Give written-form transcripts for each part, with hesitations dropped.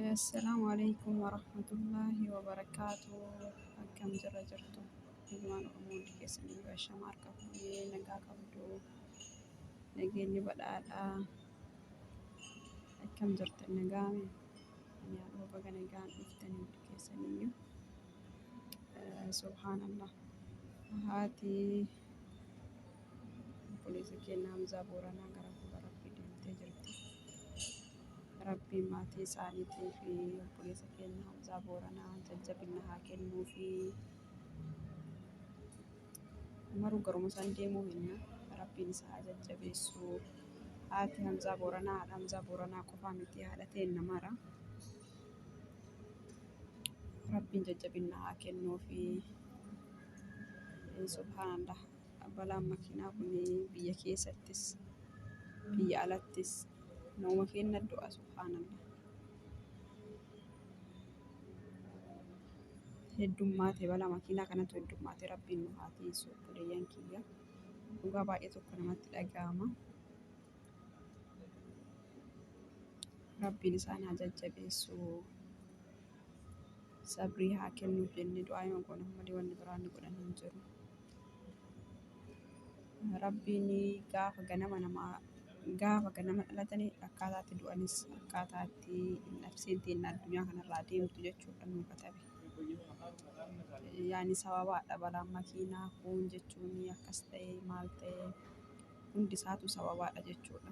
Assalaamu alaikum warahmatullaahi wabarakaatu. Akkam jirra jirtu? Ilmaan Oromoo hundi keessan iyyuu ashama harka fuunee nagaa qabdu. Nageenyi badhaadhaa. Akkam jirtan nagaame? Ani haadha baga nagaan dhuftan hundi keessan iyyuu. Subhaanallah. Haati obboleessa keenya Hamzaa Booranaa gara fuula Rabbii deemtee jirti. Rabbiin maatii isaaniitii fi obboleessa keenya Hamzaa Booranaa jajjabina haa kennuufi. Maruu garuma isaan deemuu hinna. Rabbiin isa haa jajjabeessu. Haati Hamzaa Booranaa haadha Hamzaa Booranaa qofaa miti haadha teenna mara. Rabbiin jajjabina haa kennuufi. Subhaanallah. Balaan makiinaa kun biyya keessattis biyya alattis nama keenya du'a subhaanallah. Heddummaate balaa makiinaa kanatu heddummaate rabbiin nu haa tiisu obboleeyyan kiyya. Dhugaa baay'ee tokko namatti dhaga'ama. Rabbiin isaan haa jajjabeessu. Sabrii haa kennuuf jennee du'aa hima goona malee wanni biraa inni godhan hin jiru. Rabbiin gaafa ganama namaa gaafa ganama dhalatanii akkaataa itti du'anis akkaataa itti nafseen teenna addunyaa kanarraa deemtu jechuudha nuu katabe. Yaani sababaadha balaan makiinaa kun jechuun akkas ta'e maal ta'e hundi isaatu sababaadha jechuudha.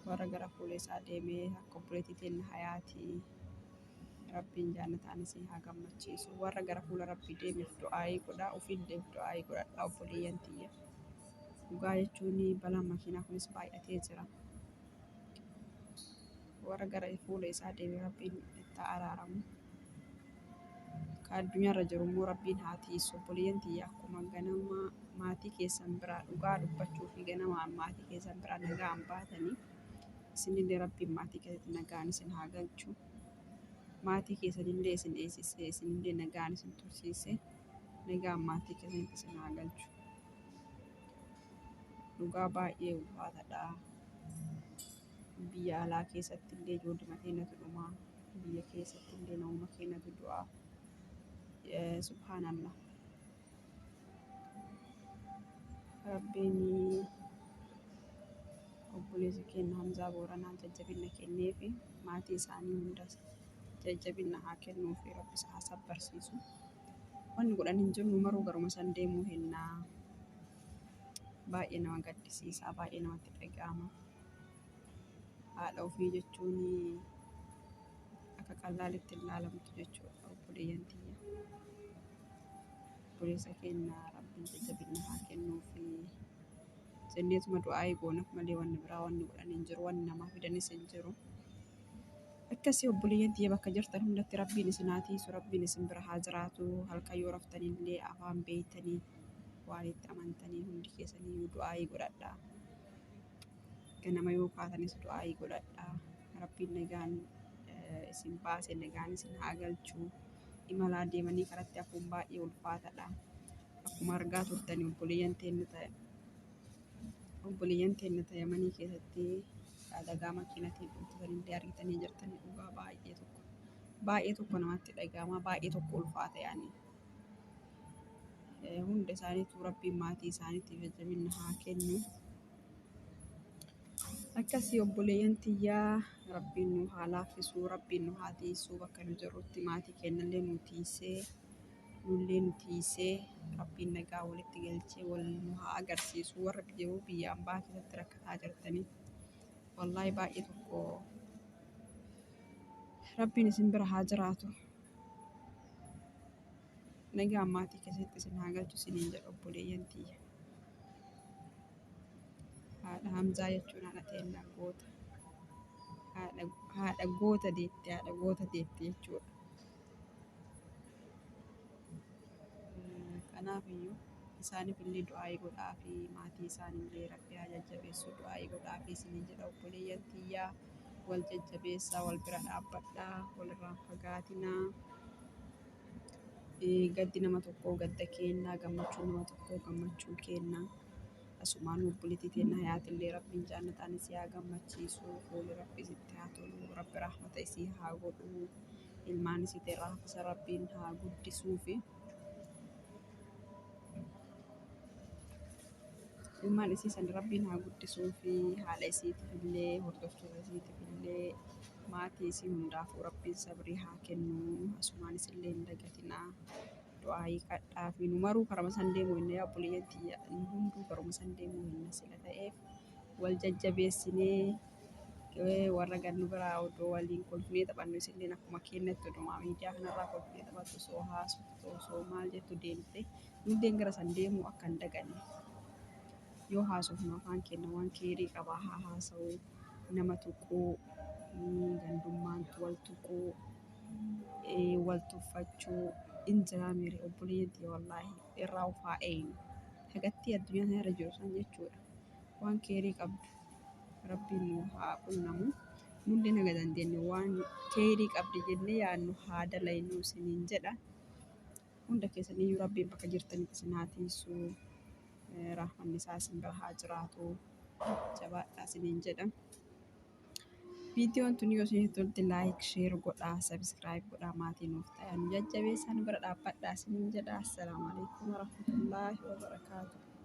Warra gara fuula isaa deemee akka obboleettii teenna hayaatii Rabbiin jaannataan isii haa gammachiisu. Warra gara fuula Rabbii deemeef du'aayii godhaa ofiilleef du'aayii godhadhaa obboleeyyan tiyya. Dhugaa jechuun balaan makiinaa kunis baay'atee jira. Warra gara fuula isaa deeme Rabbiin itti haa araaramu. Ka addunyaarra jiru immoo Rabbiin haa tiisu. Obboleeyyan tiyya akkuma ganama maatii keessan biraa dhugaa dubbachuu fi ganamaan maatii keessan biraa nagaan baatanii isinillee Rabbiin maatii keessatti nagaan isin haa galchu. Maatii keessanillee isin eegsisee isinillee nagaan isin tursiisee nagaan maatii keessanitti isin haa galchu. Dhugaa baay'ee ulfaatadha. Biyya alaa keessatti illee ijoolluma keenyatu dhuma. Biyya keessatti illee namuma keenyatu du'a. Subhaanallah. Rabbiin obboleessa keenya Hamzaa Booranaa jajjabina kenneefi maatii isaanii hunda jajjabina haa kennuufi Rabbi isa haa sabbarsiisu. Wanni godhan hin jiru maruu garuma san deemuu hennaa. Baay'ee nama gaddisiisa, baay'ee namatti dhaga'ama. Haadha ofii jechuun akka qallaalitti hin laalamtu jechuudha obboleeyyan tiyya. Obboleessa keenya Rabbiin jajjabina haa kennuufi. Jenneetuma du'aa'ii goonaaf malee wanni biraa wanni godhan hin jiru, wanni namaa fidanis hin jiru. Akkasii obboleeyyan tiyya bakka jirtan hundatti Rabbiin isin haa tiisu, Rabbiin isin bira haa jiraatu. Halkan yoo raftanillee afaan beeytanii waan itti amantanii hundi keessaniyyuu du'aa'ii godhadhaa. Ganama yoo kaatanis du'aa'ii godhadhaa. Rabbiin nagaan isin baase nagaan isin haa galchu. Imalaa deemanii karatti hafuun baay'ee ulfaataadha. Akkuma argaa turtanii obboleeyyan teenna ta'e obboleeyyan teenna ta'e Yamanii keessatti adagaa makiinatiin dhumtusanillee argitanii jirtanii dhugaa baay'ee tokko namatti dhaga'ama baay'ee tokko ulfaata yaani. Hunda isaaniitu Rabbiin maatii isaaniitiif jajjabina haa kennu. Akkasii obboleeyyan tiyyaa Rabbiin nu haa laaffisu, Rabbiin nu haa tiisu bakka nu jirrutti maatii keenyallee nu tiisee nullee nu tiisee Rabbiin nagaa walitti galchee wal nu haa agarsiisu warra jiruu biyya ambaa keessatti rakkataa jirtanii. Wallaahi baay'ee tokko Rabbiin isin bira haa jiraatu. Nagaan maatii keessatti isin haa galchu isiniin jedha obboleeyyan tiyya. Haadha Hamzaa jechuun haadha teennaa goota. Haadha goota deette haadha goota deette jechuudha. Kanaaf iyyuu isaaniif illee du'aa'ii godhaa fi maatii isaaniillee Rabbi haa jajjabeessu du'aa'ii godhaa fi isiniin jedha obboleeyyan tiyyaa wal jajjabeessaa wal bira dhaabbadhaa walirraa hin fagaatinaa. Gaddi nama tokkoo gadda keenna gammachuu nama tokkoo gammachuu keenna. Asumaan obboleettii teenya Hayaatillee Rabbiin jaannataan isii haa gammachiisu. Fuulli Rabbi isitti haa tolu. Rabbi rahmata isii haa godhu. Ilmaan isii irraa hafisa Rabbiin haa guddisuufi. Ilmaan isii san Rabbiin haa guddisuufi, haadha isiitiif illee, hordoftoota isiitiif illee, maatii isii hundaafuu Rabbiin sabrii haa kennu. Asumaanis illee hin dagatinaa. Du'aayii kadhaa fi nu maruu karama san deemuu hinna, yaa obboleeyyan tiyya, nu hunduu karuma san deemuu hinna sila ta'eef wal jajjabeessinee warra gannu biraa odoo waliin kolfinee taphannu, isilleen akkuma keenyatti odumaa miidiyaa kanarraa kolfinee taphattu, osoo haasoftu, osoo maal jettu deemte, nulleen gara san deemuu akka hin daganne. Yoo haasofnu afaan keenya waan keerii qabaa haa haasa'u, nama tuquu, gandummaan wal tuquu, wal tuffachuu hin jiraa miire. Obboleeyyan tiyya, wallaahi irraa of haa eeynu. Hagattii addunyaa kana irra jiru san jechuudha. Waan keerii qabdu Rabbiin nu haa qunnamu. Nulleen haga dandeenye waan keerii qabdi jennee yaadnu haa dalaynu isiniin jedha. Hunda keessaniyyuu Rabbiin bakka jirtanitti isin haa tiisu. Rahmanni isaa isin bira haa jiraatu. Jabaadhaa isiniin jedha. Viidiyoon tun yoo isinitti tolte like, share godhaa, subscribe godhaa, maatii nuuf ta'aa, nu jajjabeessaa, nu bira dhaabbadhaa isiniin jedha. Assalaamu alaikum warahmatullaahi wabarakaatuh.